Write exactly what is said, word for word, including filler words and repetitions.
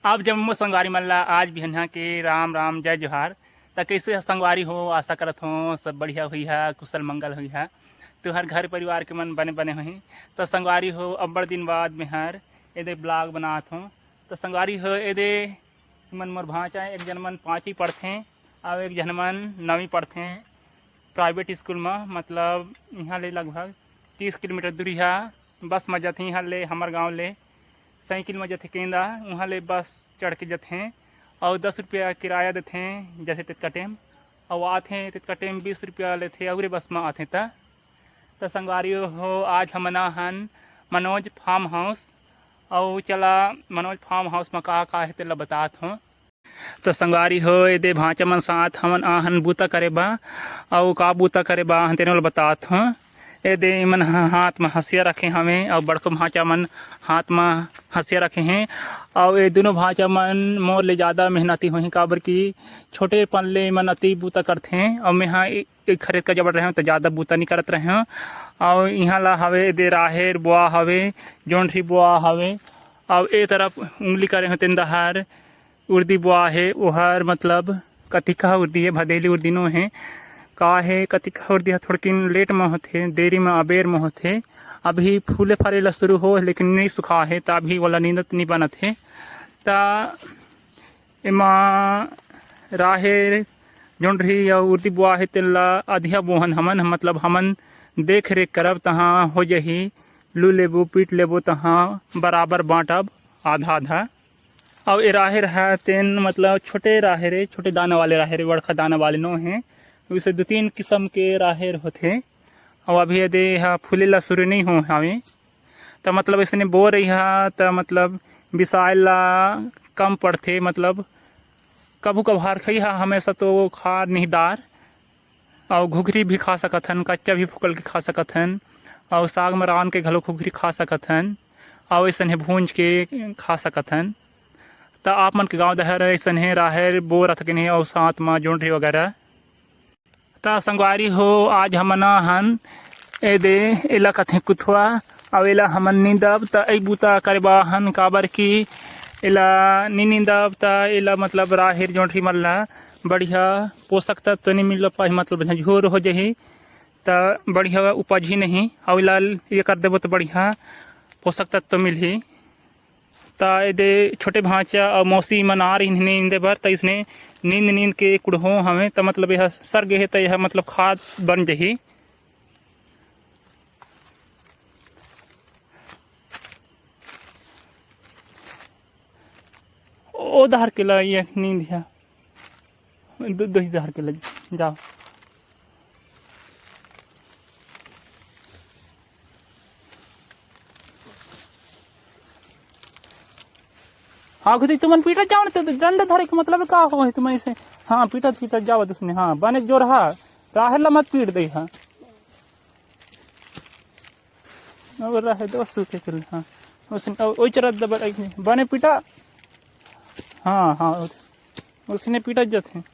आप जम्मो संगवारी मन ला आज बिहनिया के राम राम, जय जोहार। त कइसे ह संगवारी हो? आशा करत हों सब बढ़िया होही, कुशल मंगल होही। तुहर घर परिवार के मन बने बने होही। त संगवारी हो, अब्बड़ दिन बाद मेहर एदे vlog बनात हों। त संगवारी हो, एदे मन मोर भांचा, एक झन मन पांचवी पढ़थे अउ एक झन मन नवीं पढ़थे private school म। मतलब इहाँ ले लगभग तीस किलोमीटर दूरिहा बस म जथे, इहाँ ले हमर गांव ले साइकिल म जथे केंदा, उहाँ ले बस चढ़ के जथे अउ दस रुपया किराया देथे, जथे तेतका टेम, अउ आथे तेतका टेम बीस रुपया लेथे, अउ रे बस म आथे त। त संगवारी हो, आज हमन आहन मनोज फार्म हाउस, अउ चला मनोज फार्म हाउस म का का हे तेला बतात हों। त संगवारी हो, एदे भांचा मन साथ हमन आहन बूता करे बा, अउ का बूता करे बा आहन तेनो ल बतात हों। एदे एमन ह हाथ म हंसिया रखे हवे, अउ बड़को भांचा मन हाथ म हंसिया रखे हें। अउ ए दुनों भांचा मन मोर ले जादा मेहनती होही, काबर कि छोटेपन ले एमन अति बूता करथे, अउ मेंहा ए-, एक खरीद का जबर रहेंव, त जादा बूता नइ करत रहेंव। अउ इहाँ ला हवे एदे राहेर बोआ हवे, जोंढरी बोआ हवे, अउ ए तरफ उंगली करे हों तेन डहर उर्दी बोआ हे, ओहर मतलब कतिका उर्दी हे, भदेली उर्दी नो हे, का हे, कतिका उर्दी ह थोड़किन लेट म होथे, देरी म अबेर म होथे। अभी फूले फरे ला शुरू हो, लेकिन नइ सुखा हे, त अभी ओला नींदत नइ बनत हे। त एमा राहेर, जोंढरी अउ उर्दी बोआ हे, तेन ला अधिया बोहन हमन, मतलब हमन देख रेख करब, तहाँ हो जही, लू लेबो, पीट लेबो, तहाँ बराबर बांटब, आधा आधा। अउ ए राहेर ह तेन मतलब छोटे राहेर हे, छोटे दाना वाले राहेर हे, बड़खा दाना वाले नो हे। वइसे दू तीन किसम के राहेर होथे। अउ अभी एदे ह फूले ला शुरू नइ हो हवे, त मतलब अइसने बो रही ह, त मतलब बिसाए ला कम पड़थे, मतलब कभू कभार खइहा, हमेशा तो खा नहीं दार। अउ घुघरी भी खा सकत हन, कच्चा भी फूकल के खा सकत हन, अउ साग म रांध के घलो घुघरी खा सकत हन, अउ अइसने भूंज के खा सकत हन। त आप मन के गांव डहर अइसने राहेर बो रथ के नहीं, अउ साथ म जोंढरी वगैरह। त संगवारी हो, आज हमन आहन एदे, एला कथे कुथवा, अउ एला हमन नींदब। त ए बूता करे बर आहन, काबर कि एला नी नींदब त एला मतलब राहेर जोंढरी मन ला बढ़िया पोषक तत्व नी मिल पाही, मतलब बढ़िया झोर हो जही, त बढ़िया उपजही नहीं। अउ एला ये कर देबो त बढ़िया पोषक तत्व मिलही। त एदे छोटे भांचा अउ मौसी मन आ रहिन नींदे बर, त इसने नींद नींद के कुड़हो हवे, त मतलब यह सर गे हे, त यह मतलब खाद बन जही। ओ धार के ला ये नींद हे, दो, दो ही धार के ला जाओ। हाँ, खुदी तुमन पीटत जाओ ना, तो डंडा धरे के मतलब का हो है तुमन ऐसे? हाँ, पीटत पीटत जाओ उसने। हाँ, बने जोर हा, राहेर ला मत पीट दे। हाँ, अब रहे दो सूखे के लिए। हाँ, उसने ओ- ओई चरत दबर आई नहीं। बने पीटा। हाँ, हाँ, उसने पीटत जाते हैं।